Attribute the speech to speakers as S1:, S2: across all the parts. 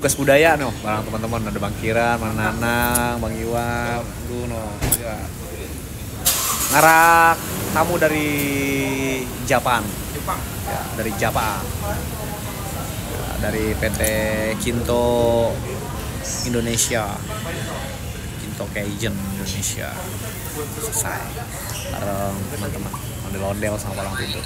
S1: tugas budaya no, barang teman-teman ada Bang Kiran, Bang Nanang, Bang Iwan, no, ya. Ngarak tamu dari Jepang, ya, dari Jepang, ya, dari PT Kinto Indonesia, Kinto Kaizen Indonesia, selesai bareng teman-teman, ondel-ondel sama orang tidur.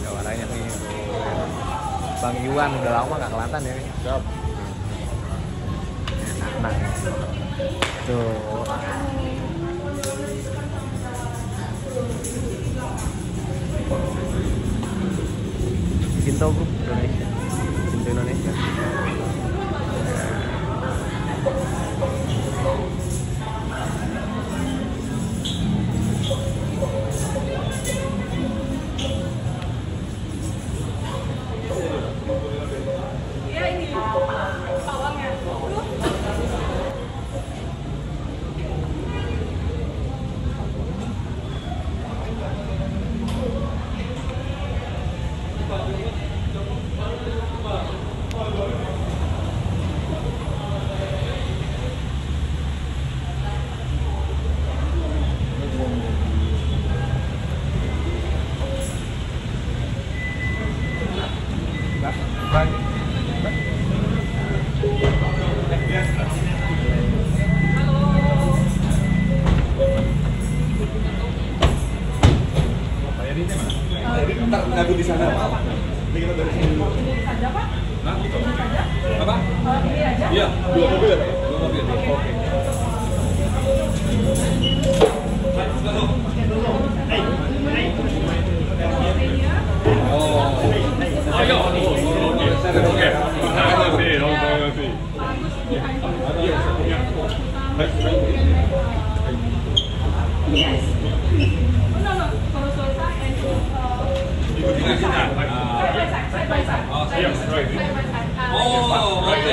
S1: Warnanya nih Bang Iwan udah lama nggak kelihatan ya nih. Nah, tuh. Kinto Group Indonesia, Kinto Indonesia.
S2: Ntar ngadu di sana. Ini kita dari sini dulu.
S3: Saja Pak?
S2: Nah, gitu. Apa?
S3: Ini aja?
S2: Iya, 2 mobil ya Pak? 2 mobil. Oke. Oh. Ayo. Oke. Terima kasih.
S3: Yes. No, kalau selesai side by side.
S2: Oh, siap. Right. Oh, oke.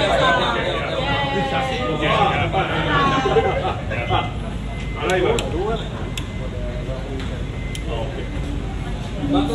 S2: Alay ba? Oke. Bantu.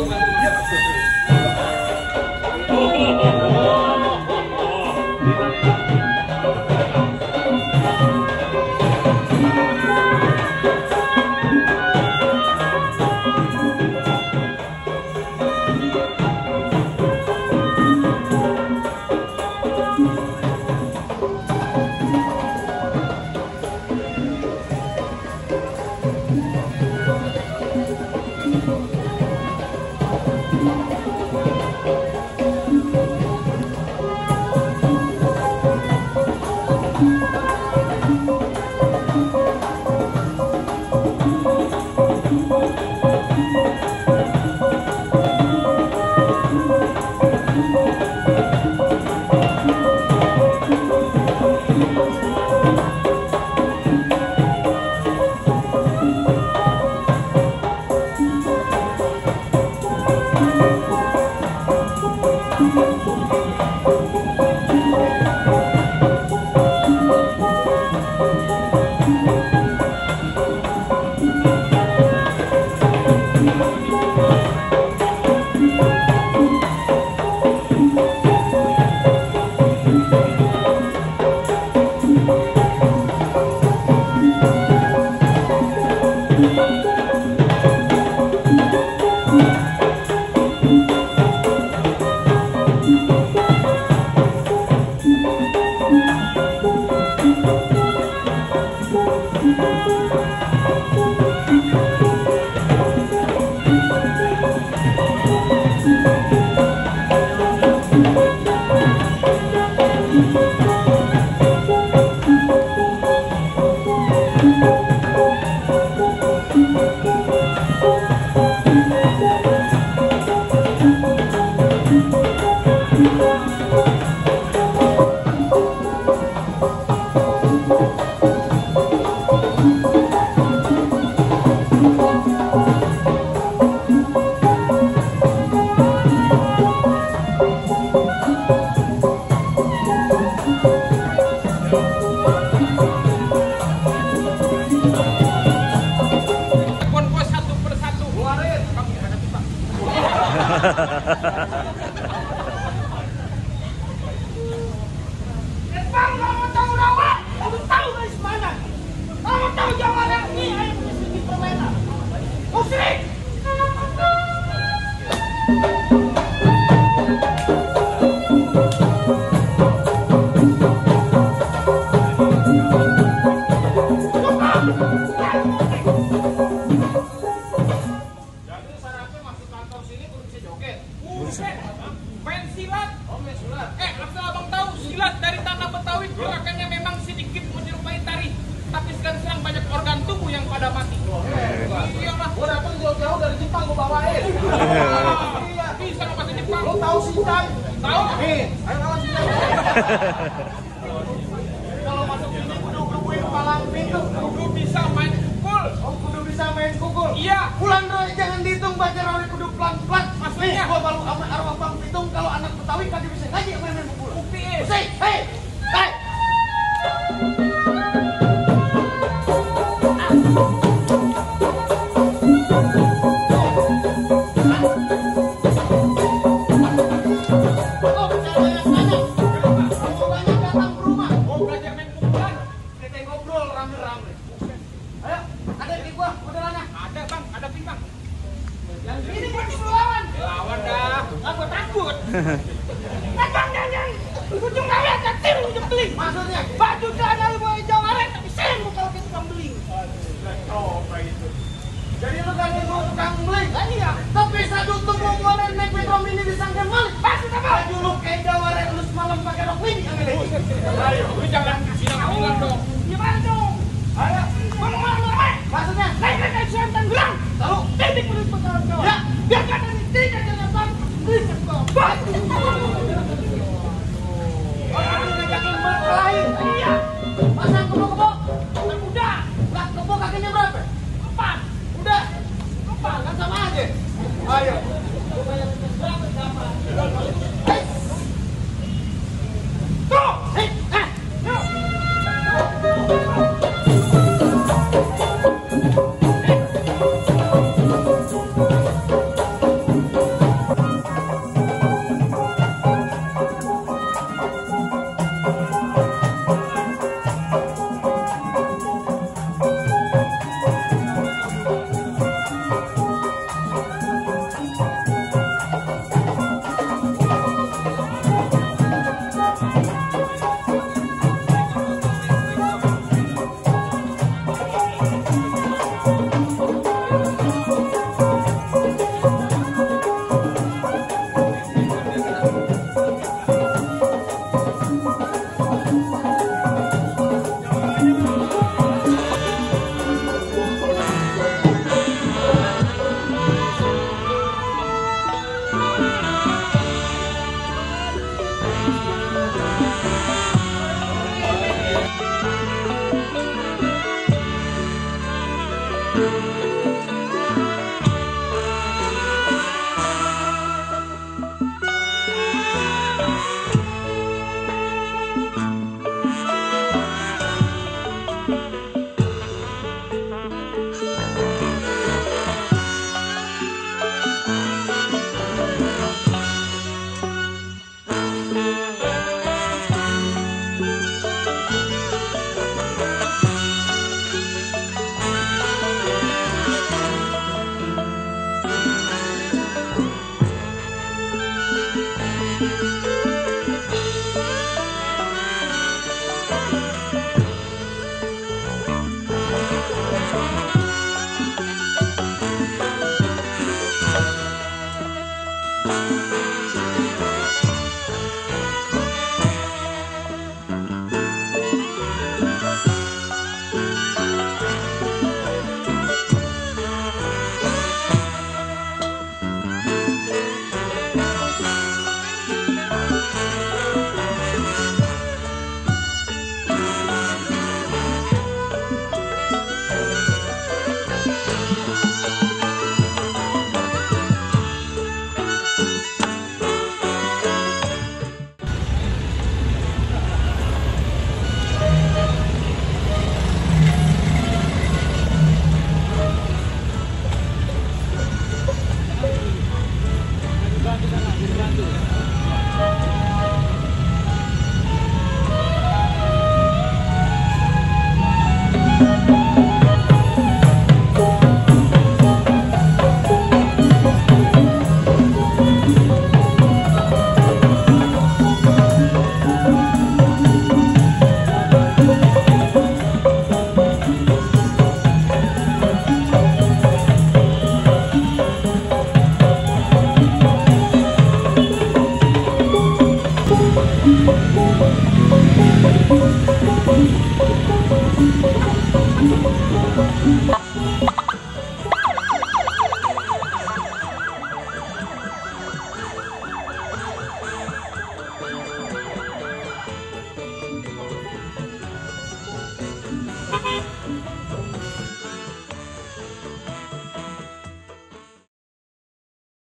S4: Bang, kamu tahu rawa? Kamu tahu dari mana? Kamu tahu jawaban ini? Ayo punya sedikit permainan. Musik. Jadi syaratnya masuk kantor sini kudu bisa joget. Buset. Main silat. Oh, main silat. Asal abang tahu silat dari tanah Betawi gerakannya memang sedikit menyerupai tari, tapi sekarang banyak organ tubuh yang pada mati. Iya lah. Gua datang jauh-jauh dari Jepang gua bawain. Iya, bisa lo bahasa Jepang. Lo tahu Shinchan? Tahu? Nih, ayo lawan Shinchan. Kalau masuk sini kudu kerubuin palang pintu, kudu bisa main pukul. Oh, kudu bisa main pukul. Iya. Pulang doy, jangan dihitung baca rawi kudu pelan-pelan. Maksudnya gua baru sama arwah Bang Pitung kalau anak Betawi kagak bisa ngaji main pukul. Bukti. Hei, hei. Hei. Maksudnya baju celana lu bawa Jawaret tapi sen lu kalau kita tukang beling. Jadi lu kan itu tukang beling. Iya. Tapi satu tubuh ngoren naik metro mini disangka malik. Maksud apa? Baju lu kayak Jawaret lu semalam pakai rok mini yang ini. Ayo, lu jangan bilang dong. Gimana dong? Ayo, ngomong. Maksudnya naik santan bilang. Tahu? Titik menurut kawan-kawan. Ya, biar kata ini tidak kelihatan. Bisa kok. Iya, pasang kebo-kebo, udah, nggak kebo kakinya berapa? 4, udah, 4, kan sama aja. Ayo,